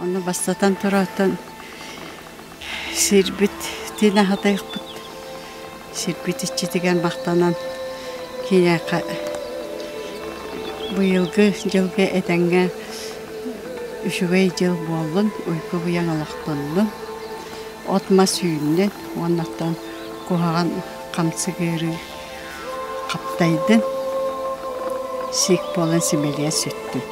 Онно бастатан турартан сирбит тин аһатыахпыт. Сирбит иччитигэр махтанан киниэхэ быйылгы дьылга этэҥҥэ үчүгэй дьыл буоллун, уйгу быйаҥ олохтоннун, от-мас үүннүн уоннаттан куһаҕан хамсык ыарыы хаптайдын, сиик буолан симэлийэ сүттүн.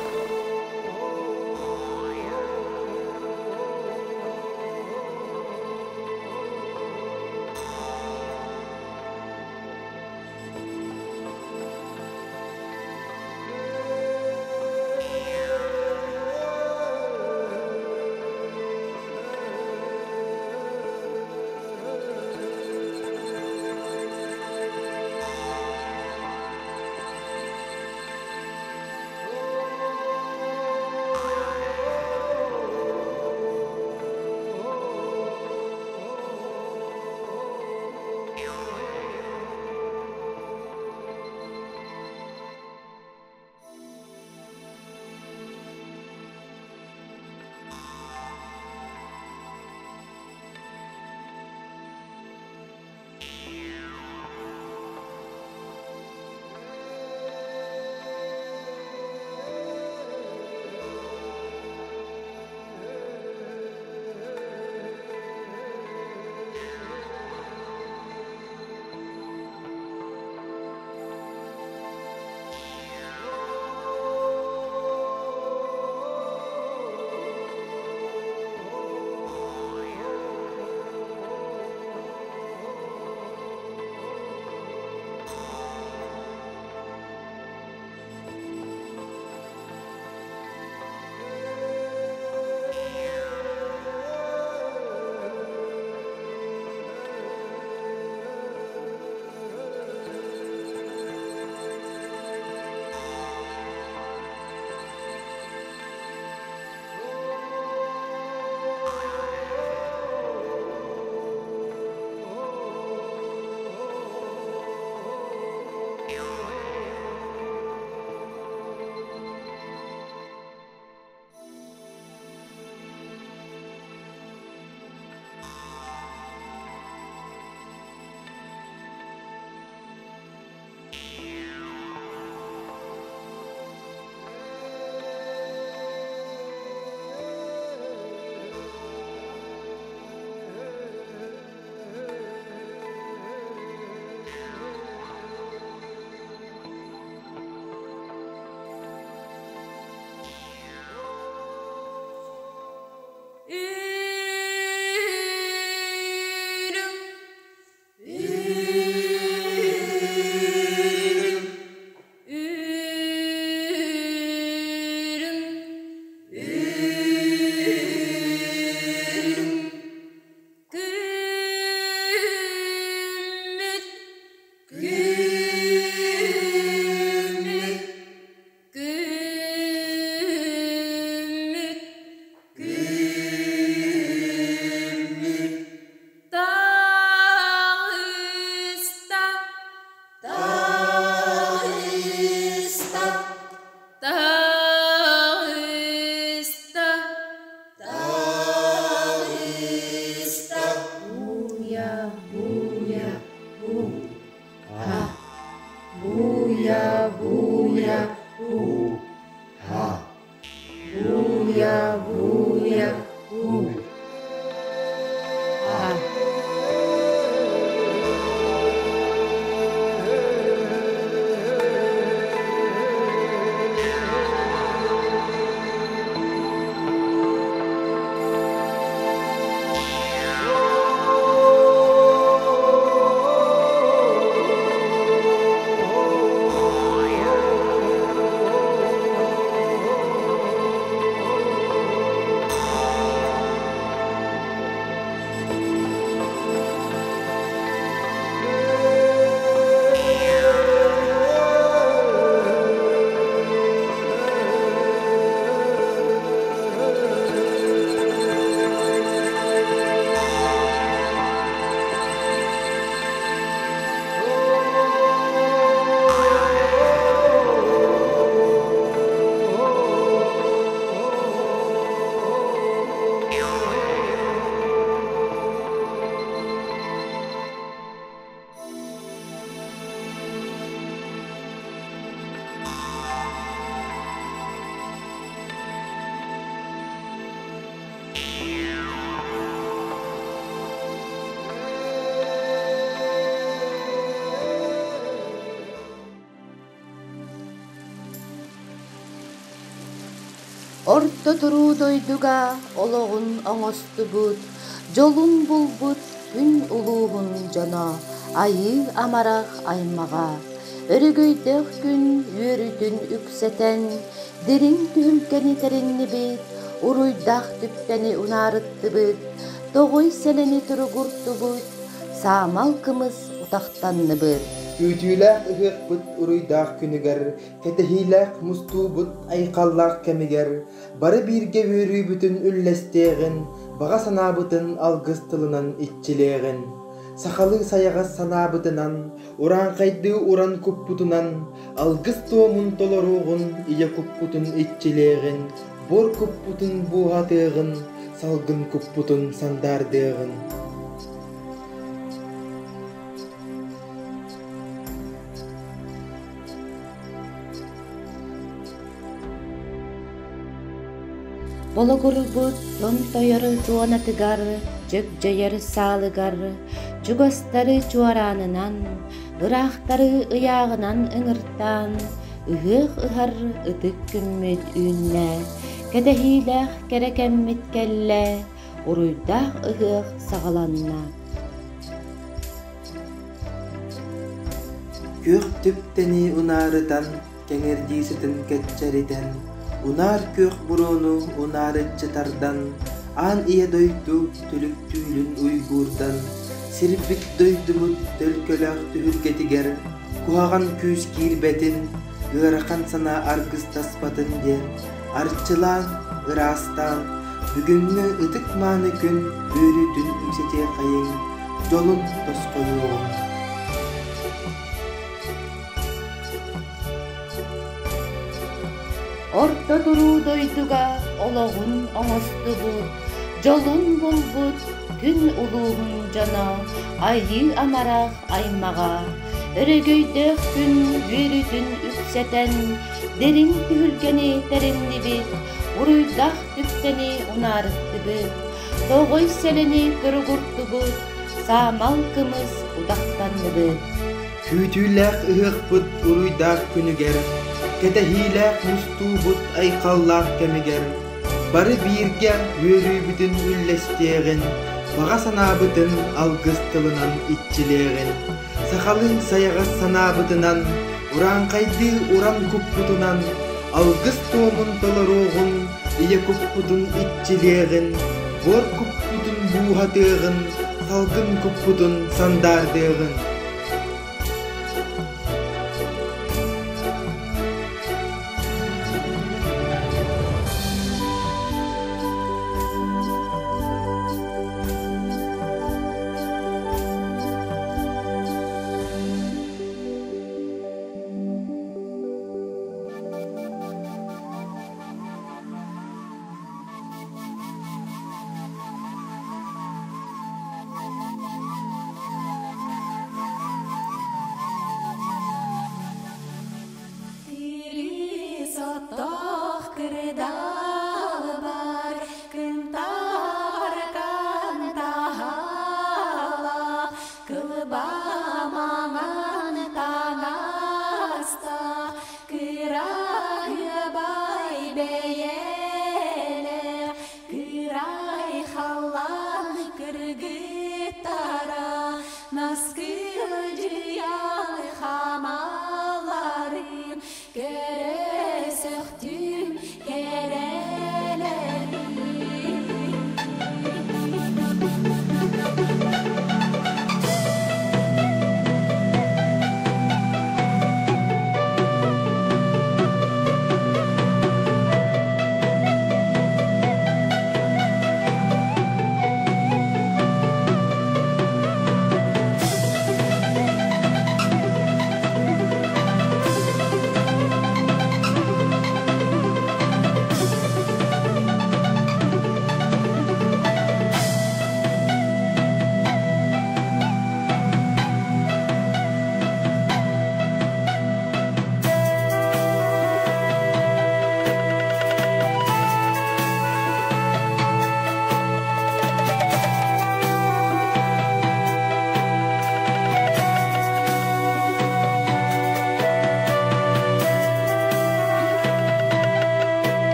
Орто туруу дойдуга олоҕун оҥостубут, дьолун булбут күн улууһун дьоно айыы амарах аймаҕа, өрөгөйдөөх күн үөрүүтүн үксэтэн, дириҥ түһүлгэни тэриннибит, уруйдаах түптэни унаарыттыбыт, тоҕуй сэлэни туругуртубут, саамал кымыс утахтанныбыт. Күүтүүлээх ыһыахпыт уруйдаах күнүгэр, кэтэһиилээх мустуубут айхаллаах кэмигэр бары бииргэ үөрүүбүтүн үллэстиэҕин, баҕа санаабытын алгыс тылынан иччилиэҕин, сахалыы сайаҕас санаабытынан, урааҥхайдыы уран куппутунан, алгыс туомун толоруоҕун, ийэ куппутун иччилиэҕин, буор куппутун буоһатыаҕын, салгын куппутун сандаардыаҕын. Бологурбут томтойор туонатыгар, дьөгдьөйөр саалыгар, чугастары чуораанынан, ыраахтары ыйааҕынан ыҥыртаан, ыһыах ыһар ытык күммүт үүннэ, кэтэһиилээх кэрэ кэммит кэллэ, уруйдаах ыһыах саҕаланна. Күөх түптэни унаарытан, кэҥэрдии сытын кэччэритэн, унаар күөх буруону унаарыччы тардан, аан ийэ дойду түлүк түүлүн уйгуурдан, сирбит дойдубут төлкөлөөх түһүлгэтигэр куһаҕан күүс киирбэтин, ыарахан санаа аргыстаспатын диэн арчылаан, ыраастаан, бүгүҥҥү ытык-мааны күн үөрүүтүн үксэтиэхэйиҥ, дьолун тосхойуоҕуҥ. Орто туруу дойдуга олоҕун оҥостубут, дьолун булбут күн улууһун дьоно айыы амарах аймаҕа, өрөгөйдөөх күн үөрүүтүн үксэтэн, дириҥ түһүлгэни тэриннибит, уруйдаах түптэни унаарыттыбыт, тоҕой сэлэни туругуртубут, саамал кымыс утахтанныбыт. Күүтүүлээх ыһыахпыт уруйдаах күнүгэр, кэтэһиилээх мустуубут айхаллаах кэмигэр, бары бииргэ үөрүүбүтүн үллэстиэҕин, баҕа санаабытын алгыс тылынан иччилиэҕин, сахалыы сайаҕас санаабытынан, урааҥхайдыы уран куппутунан, алгыс туомун толоруоҕун, ийэ куппутун иччилиэҕин, буор куппутун бууһатыаҕын, салгын куппутун сандаардыаҕын. Соттох кырдал бар, кынтар кантаһала, кылба маҥан таҥаста, кырай бэйэлээх, кырай халлаан кыргыттара, наскылдьыйан хамаларым, көрө сөхтүм кэрэ.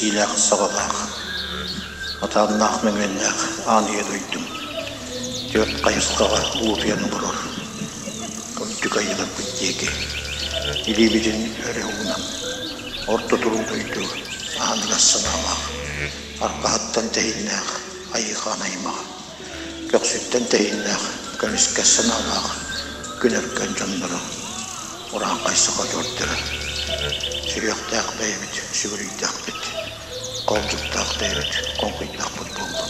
иилээх-саҕалаах, атааннаах-мөҥүөннээх аан ийэ дойдум түөрт хайысхаҕа улуутуйан олорор үрдүк айыыларбыт диэки илиибитин өрө уунан орто туруу дойду аһыныгас санаалаах, арҕаһыттан тэһииннээх айыы-хаан аймаҕа, көхсүттэн тэһииннээх көмүскэс санаалаах күн өркөн дьонноро Урааҥхай саха дьордоро, сүһүөхтээх бэйэбит сүгүрүйдэхпит, холдьуктаах бэйэбит хоҥкуйдахпыт буоллун.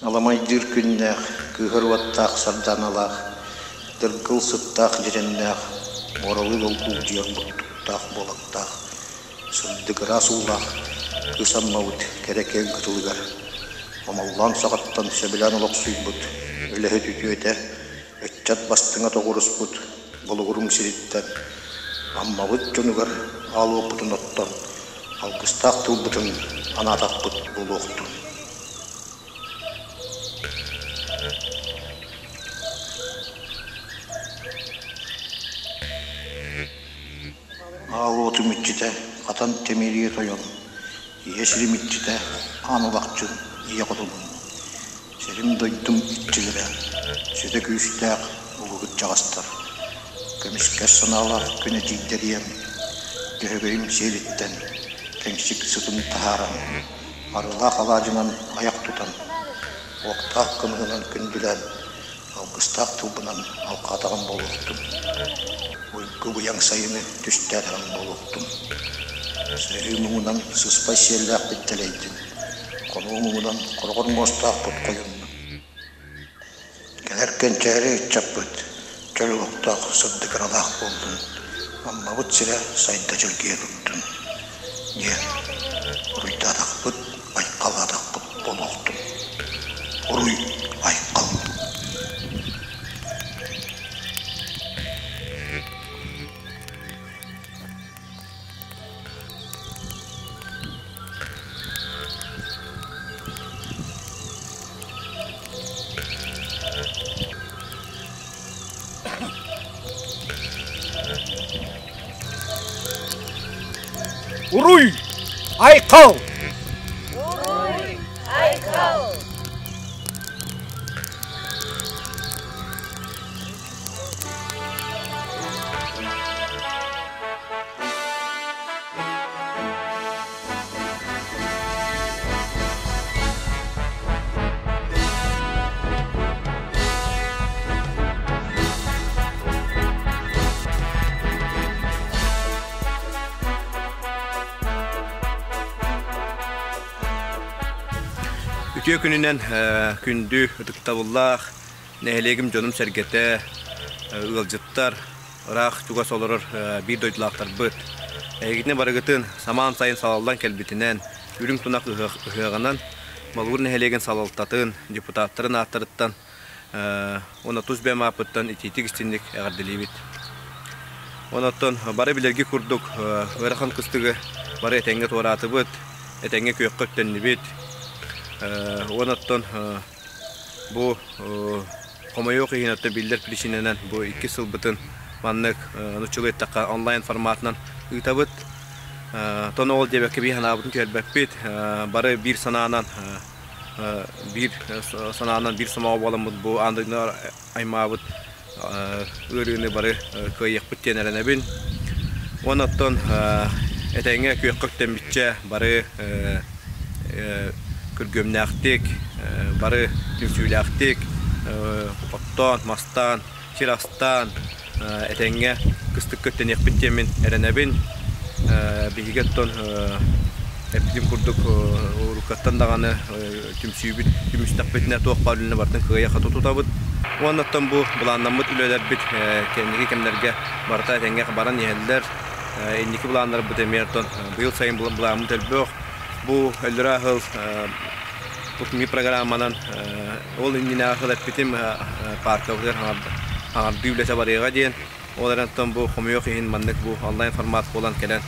Аламайдыыр күннээх, кыыһар уоттаах сарданалаах, дыргыл сыттаах дьирэннээх, муоралыы долгулдьуйар буттуктаах буолактаах, сырдык ыраас уулаах кыыс Аммабыт кэрэ киэҥ кытылыгар омоллоон саҕаттан сөбүлээн олохсуйбут үлэһит үтүөтэ, ыччат бастыҥа тоҕуоруспут Болугуруҥ сириттэн Аммабыт дьонугар аал уоппутун оттон, алгыстаах тылбытын анаатахпыт буолуохтун. Аал уотум иччитэ Хатан Тэмиэрийэ тойон, ийэ сирим иччитэ Аан Алахчын ийэ хотунум, Сирим-дойдум иччилэрэ, сүдэ күүстээх улуу кырдьаҕастар, көмүскэс санаалаах күн эдьиийдэриэм, дьөһөгөйүм сиэлиттэн кэҥсик сытын таһааран, арыылаах алаадьынан айах тутан, уохтаах кымыһынан күндүлээн, алгыстаах тылбынан алҕаатаҕым буолуохтун, уйгу-быйаҥ сайыны түстээтэҕим буолуохтун. Сыһыы муҥунан сыспай сиэллээхпит дэлэйдин, хонуу муҥунан хороҕор муостаахпыт хойуннун. Кэлэр кэнчээри ыччаппыт чөл олохтоох сырдык ыралаах буоллун, Аммабыт сирэ сайда чэлгийэ турдун диэн уруйдаатахпыт, айхаллаатахпыт буолуохтун. Уруй айхал! Уруй! Айхал! Уруй! Айхал! Үтүө күнүнэн күндү ытыктабыллаах нэһилиэгим дьонум-сэргэтэ, ыалдьыттар, ыраах чугас олорор биир дойдулаахтарбыт. Эһигитини барыгытын самаан сайын салаллан кэлбитинэн, үрүҥ тунах ыһыаҕынан Болугур нэһилиэгин салалтатын, депутаттарын ааттарыттан уонна тус бэйэм ааппыттан итиитик истинник эҕэрдэлиибит. Онон бары билэрги курдук ыарахан кыстыгы бары этэҥҥэ туораатыбыт, этэҥҥэ күөххэ үктэннибит. Онон Бу хомойуох иһин оттон биллэр причинэнэн бу икки сылбытын маннык нуччалыы эттэххэ онлайн форматынан ыытабыт. Тон ол диэбэккэ биир санаабытын түһэрбэппит. Бары биир санаанан биир санаанан биир сомоҕо буоламмыт бу аан дойдуну аймаабыт ыарыыны бары кыайыахпыт диэн эрэнэбин. Уонна оттон этэҥҥэ күөххэ үктэммиччэ бары күргүөмнээхтик, бары түмсүүлээхтик оттоон, мастаан, сир астаан этэҥҥэ кыстыкка үктэниэхпит диэммин эрэнэбин. Биһиги оттон эппитим курдук уруккаттан даҕаны түмсүүбүт түмүстэхпитинэ туох баар үлэни барытын кыайа-хото тутабыт. Уонна оттон бу былааннаммыт үлэлэрбит кэнники кэмнэргэ барыта этэҥҥэ баран иһэллэр. Инники былааннарбыт эмиэ оттон быйыл сайын былааммыт элбэх. Бу өлөрө аһыл. Бу программанан ол иннинээҕи сыл эппитим паркабытыгар хаҥардыы үлэтэ барыаҕа диэн. Ол эрэн оттон бу хомойуох иһин маннык бу онлайн формат буолан кэлэн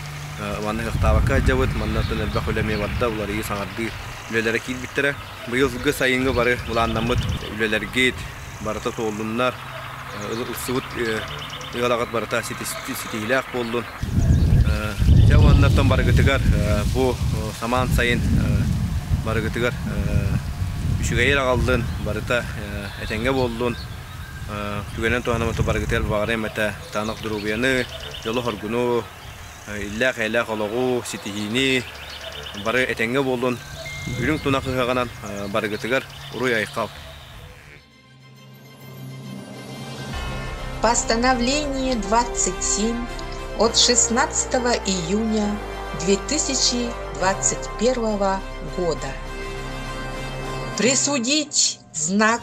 манна ыһыктаабакка сылдьабыт. Манна оттон элбэх үлэ эмиэ барда, уларыйыы, саҥардыы үлэлэрэ киирбиттэрэ. Быйылгы сайыҥҥы бары былааннаммыт үлэлэргит барыта туоллуннар, ылсыбыт ыалаҕыт барыта ситиһиилээх буоллун. Дьэ уонна оттон барыгытыгар бу самаан сайын барыгытыгар үчүгэйи аҕаллын, барыта этэҥҥэ буоллун. Түгэнэн туһанаммыт барыгытыгар баҕарыам этэ таанах доруобуйаны, дьолу-соргуну, иллээх-эйэлээх олоҕу, ситиһиини бары этэҥҥэ буоллун. Үрүҥ тунах ыһыаҕынан барыгытыгар уруй-айхал! Постановление 27 от 16 июня 2021 года. Присудить знак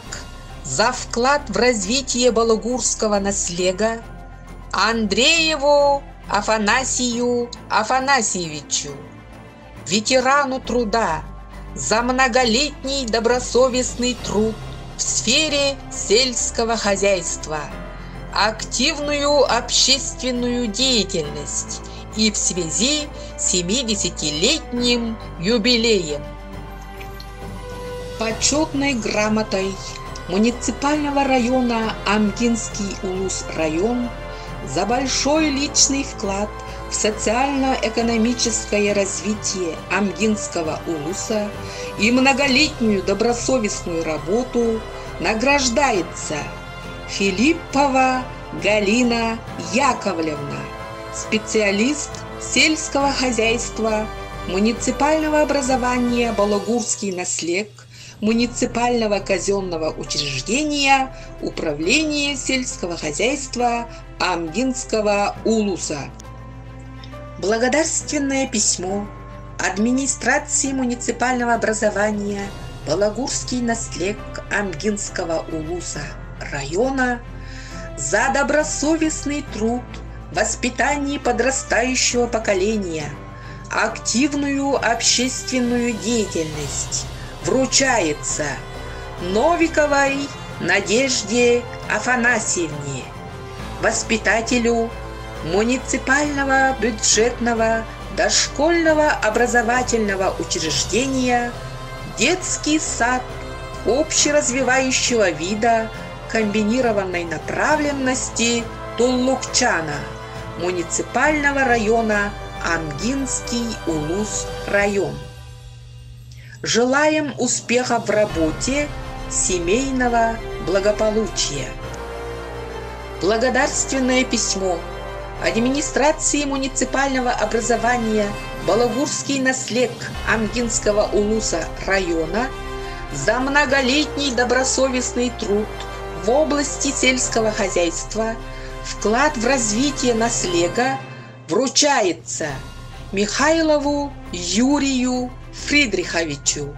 за вклад в развитие балагурского наслега Андрееву Афанасию Афанасьевичу, ветерану труда, за многолетний добросовестный труд в сфере сельского хозяйства, активную общественную деятельность и в связи с 70-летним юбилеем. Почетной грамотой муниципального района Амгинский Улус-район за большой личный вклад в социально-экономическое развитие Амгинского улуса и многолетнюю добросовестную работу награждается Филиппова Галина Яковлевна, специалист сельского хозяйства муниципального образования «Балагурский наслег» муниципального казенного учреждения Управления сельского хозяйства Амгинского улуса. Благодарственное письмо администрации муниципального образования Балагурский наслег Амгинского улуса района за добросовестный труд в воспитании подрастающего поколения, активную общественную деятельность вручается Новиковой Надежде Афанасьевне, воспитателю муниципального бюджетного дошкольного образовательного учреждения «Детский сад общеразвивающего вида комбинированной направленности Туллукчана муниципального района Амгинский Улус-район. Желаем успеха в работе, семейного благополучия. Благодарственное письмо администрации муниципального образования Балагурский наслег Амгинского улуса района за многолетний добросовестный труд в области сельского хозяйства, вклад в развитие наслега вручается Михайлову Юрию Фридриховичу,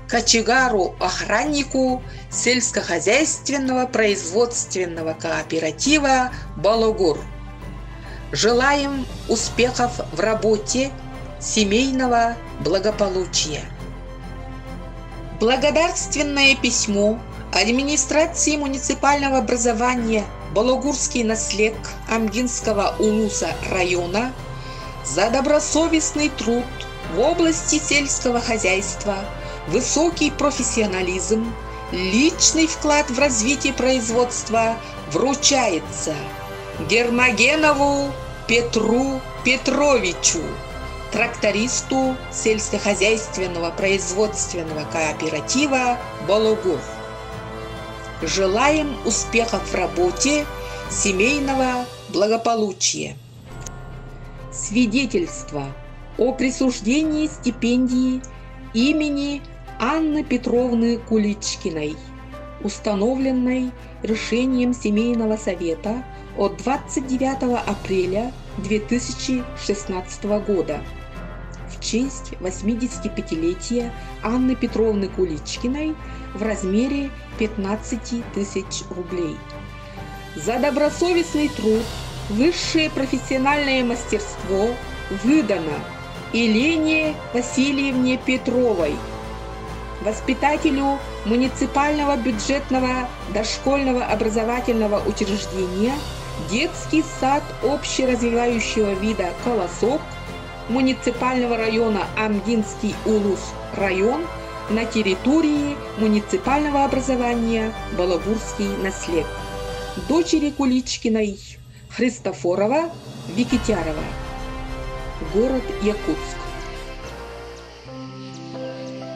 кочегару-охраннику сельскохозяйственного производственного кооператива «Балугур». Желаем успехов в работе, семейного благополучия. Благодарственное письмо администрации муниципального образования Балугурский наслег Амгинского улуса района за добросовестный труд в области сельского хозяйства, высокий профессионализм, личный вклад в развитие производства вручается Гермогенову Петру Петровичу, трактористу сельскохозяйственного производственного кооператива «Балугур». Желаем успехов в работе, семейного благополучия. Свидетельство о присуждении стипендии имени Анны Петровны Куличкиной, установленной решением Семейного совета от 29 апреля 2016 года в честь 85-летия Анны Петровны Куличкиной в размере 15 тысяч рублей. За добросовестный труд, высшее профессиональное мастерство выдано Елене Васильевне Петровой, воспитателю муниципального бюджетного дошкольного образовательного учреждения детский сад общеразвивающего вида «Колосок» муниципального района Амгинский Улус район на территории муниципального образования Балагурский наслед. Дочери Куличкиной Христофорова Викитярова. Город Якутск.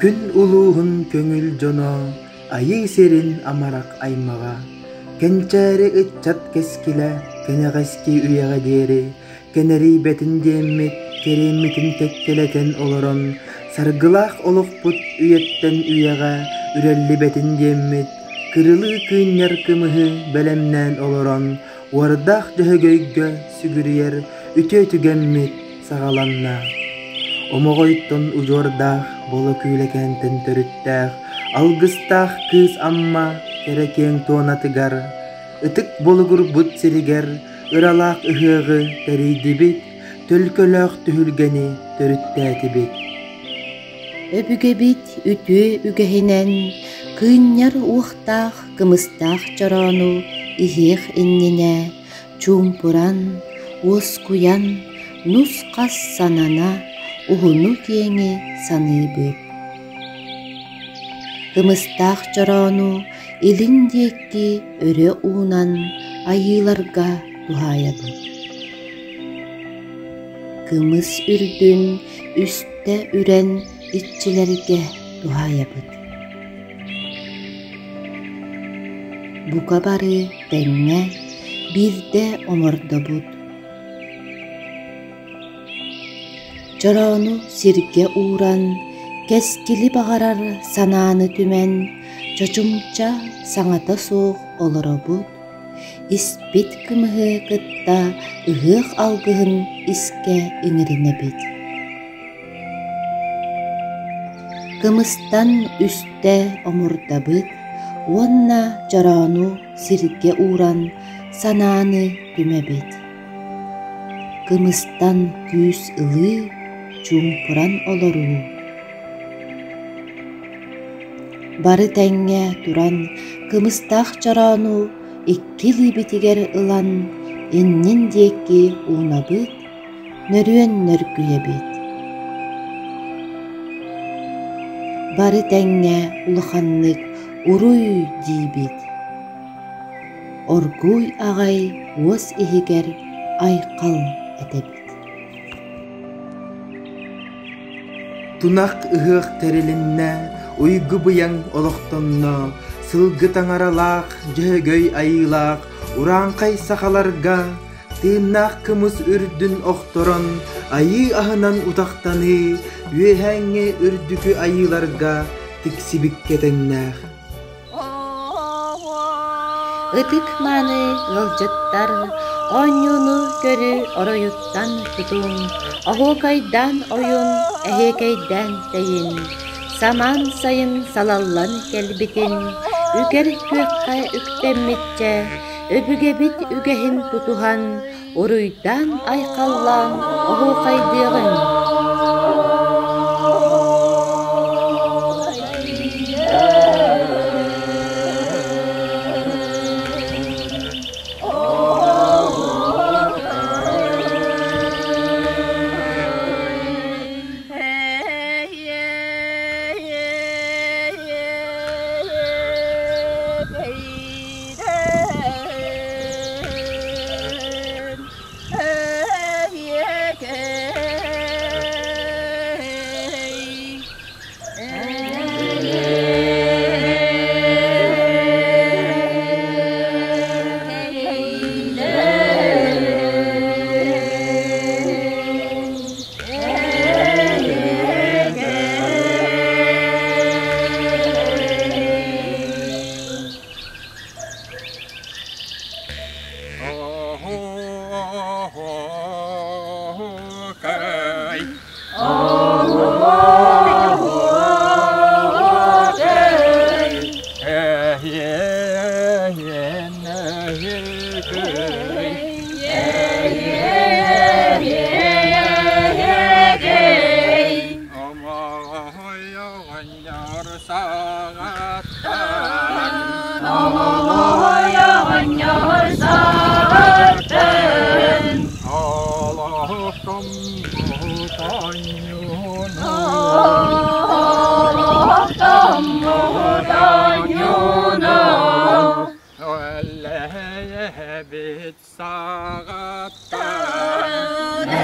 Күн улууһун көҥүл дьоно, айыы сирин амарах аймаҕа, кэнчээри ыччат кэскилэ кэнэҕэски үйэҕэ диэри кэнэрийбэтин диэммит, кэриэммитин кэккэлэтэн олорон, саргылаах олохпут үйэттэн үйэҕэ үрэллибэтин диэммит, кырылыы кыынньар кымыһы бэлэмнээн олорон, уордаах Дьөһөгөйгө сүгүрүйэр үтүө түгэммит саҕаланна. Омоҕойтон удьуордаах Боло Күүлэкээнтэн төрүттээх алгыстаах кыыс Амма кэрэ киэҥ туонатыгар, ытык болугурбут сиригэр ыралаах ыһыаҕы тэрийдибит, төлкөлөөх түһүлгэни төрүттээтибит. Өбүгэбит үтүө үгэһинэн кыынньар уохтаах кымыстаах чороону иһиэх иннинэ чуумпуран, уоскуйан, нус-хас санана, уһуну-киэҥи саныыбыт. Кымыстаах чороону илин диэки өрө уунан айыыларга туһаайабыт. Кымыс үрдүн үстэ үрэн иччилэргэ туһаайабыт. Бука бары тэҥҥэ биирдэ омордобут. Чороону сиргэ ууран, кэскили баҕарар санааны түмэн, чочумча саҥата суох олоробут, испит кымыһы кытта ыһыах алгыһын искэ иҥэринэбит. Кымыстан үстэ омурдабыт уонна чороону сиргэ ууран санааны түмэбит. Кымыстан күүс ылыы, чуумпуран олоруу. Бары тэҥҥэ туран кымыстаах чороону икки илиибитигэр ылан иннин диэки уунабыт, нөрүөн нөргүйэбит. Бары тэҥҥэ улаханнык уруй диибит. Оргууй аҕай уос иһигэр айхал этэбит. Тунах ыһыах тэрилиннэ, уйгу-быйаҥ олохтонно, сылгы таҥаралаах, дьөһөгөй айыылаах урааҥхай сахаларга тыыннаах кымыс үрдүн охторон, айыы аһынан утахтаныы, үөһээҥҥи үрдүкү айыыларга тиксибиккэ тэҥнээх. Ытык мааны ыалдьыттар оонньууну көрү оройуттан тутуҥ, оһуокайдаан ойун, эһиэкэйдээн тэйин, самаан сайын салаллан кэлбитин, үкэр күөххэ үктэммиччэ, өбүгэбит үгэһин тутуһан, Уруйдаан-айхаллаан оһуохайдыаҕыҥ! Эллэйэбит саҕаттан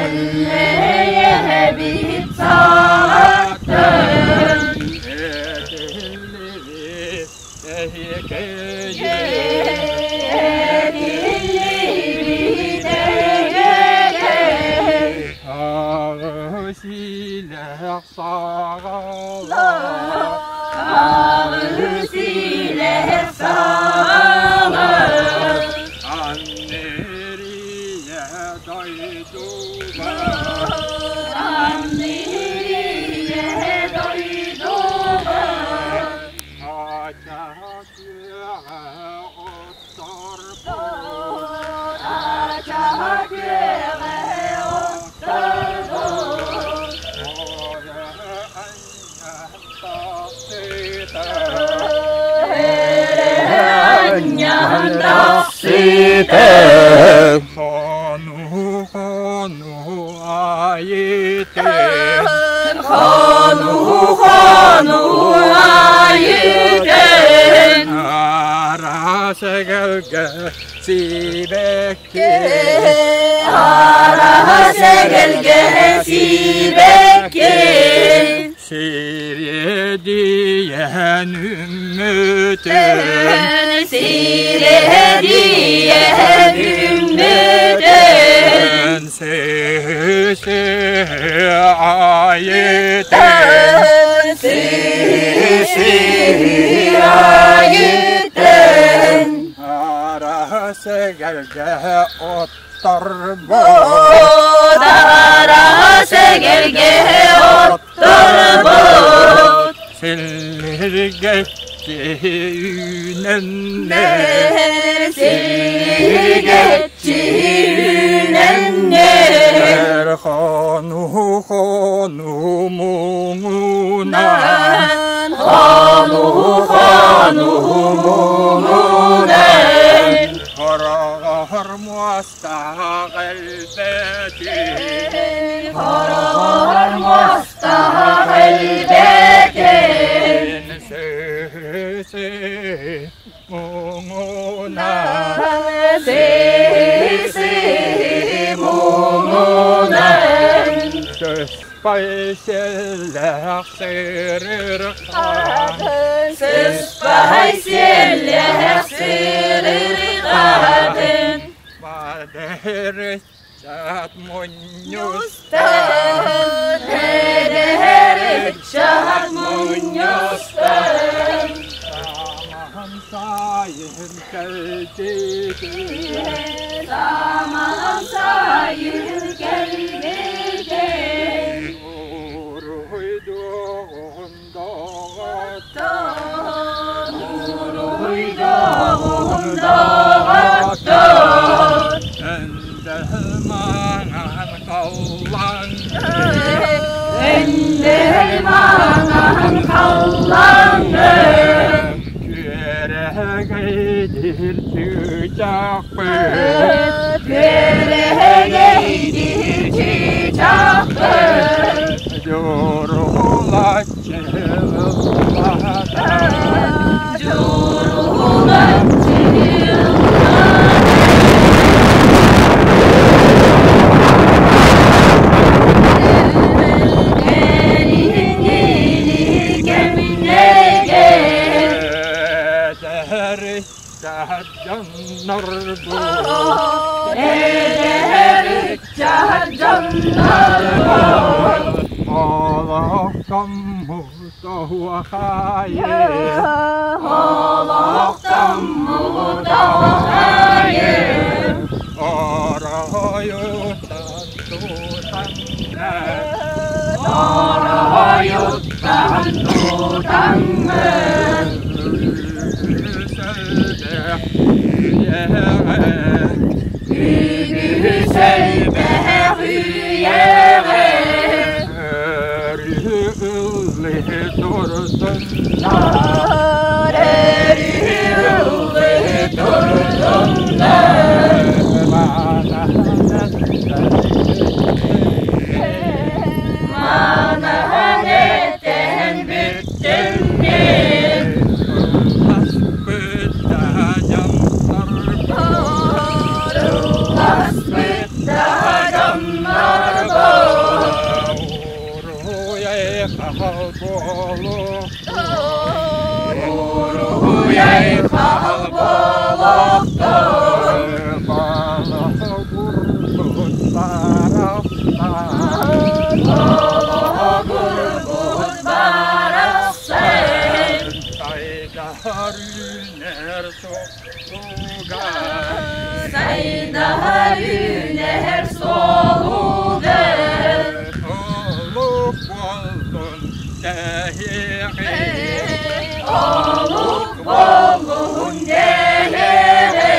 Эллэйэбит саҕаттан Этиллибит эһиэкэйи Этиллибит эһиэкэй Аҕыс илэх саҕалар Аҕыс илэх саҕалар Аннерия дойдуба Аннерия дойдуба Ача күөҕэ отторбут Ача күөҕэ отторбут Хону хону айытын Хону хону айытын Араас эгэлгэ сибэкки Араас эгэлгэ сибэкки Сириэдийэн үммүтүн Сириэдийэн үммүтүн Сыһы айытын Сыһы айытын Араас эгэлгэ отторбут Араас эгэлгэ отторбут Силлиргэччи үүнэннэр Силлиргэччи үүнэннэр Хону хону муҥунан Хону хону муҥунан Хороҕор муостаах элбэтин Хороҕор муостаах элбэтин Сыһы муҥунан Сыһы муҥунан Сыспай сиэллээх сырырҕаан Сыспай сиэллээх сырырҕаатын Бадырыччат мунньустан Эдэр ыччат мунньустан Самаан сайын кэлбитин Самаан сайын кэлбитин Уруһуйдуоҕун доҕоттор Уруһуйдуоҕун доҕоттор Өндөл маҥан халлаан Өндөл маҥан халлааҥҥын Күөрэгэйдиир чыычаахпын Күөрэгэйдиир чыычаахпын Дьуруһулаччы ыллаатар Дьуруһулаччы Кэлиҥҥи кэмнэргэ Эдэр ыччат дьоннорбут Эдэр ыччат дьоннорбут Олохтоммут оһуохайы Олохтоммут оһуохайы Оройуттан тутаннар Оройуттан тутаҥҥын Үгүс элбэх үйэҕэ Үгүс элбэх үйэҕэ Өрүү ыллыы турдуннар Өрүү ыллыы турдуннар Манаһан этэн бүттүм мин. Ылласпыт да дьоннорбут. Айхал буолуохтун! Бологурбут барахсан Сайдаһар үүнэр суолугар Олук буоллун дэһиэҕи Олук буоллун дэһиэҕи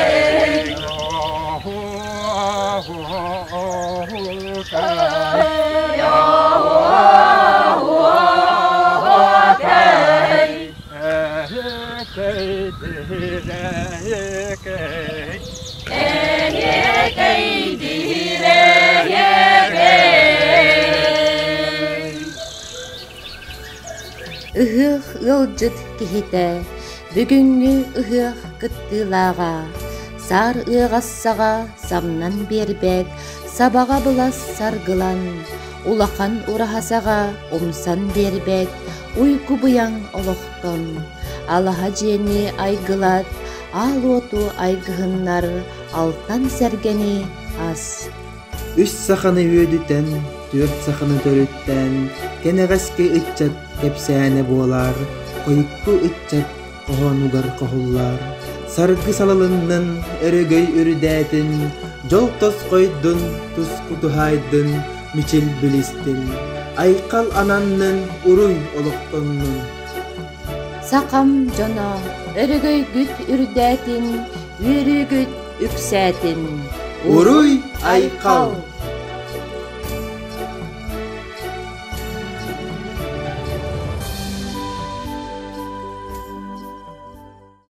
Ыһыах ыалдьыт киһитэ, бүгүҥҥү ыһыах кыттыылааҕа, саар ыаҕас саҕа самнан биэрбэт, сабаҕа былас саргылан, улахан ураһа саҕа умсан биэрбэт, уйгу-быйаҥ олохтон, алаһа дьиэни айгылат, аал уоту айгыһыннар, алтан сэргэни ас. Үс саханы үөдүтэн, түөрт саханы төрүттээн, кэнэҕэски ыччат кэпсээнэ буолаар, хойукку ыччат хоһоонугар хоһуллар. Саргы салалыннын, өрөгөй үрдээтин, дьол тосхойдун, туску туһаайдын, мичил билистин, айхал ананнын, уруй олохтоннун. Сахам дьоно, өрөгөйгүт үрдээтин, үөрүүгүт үксээтин. Уруй айхал!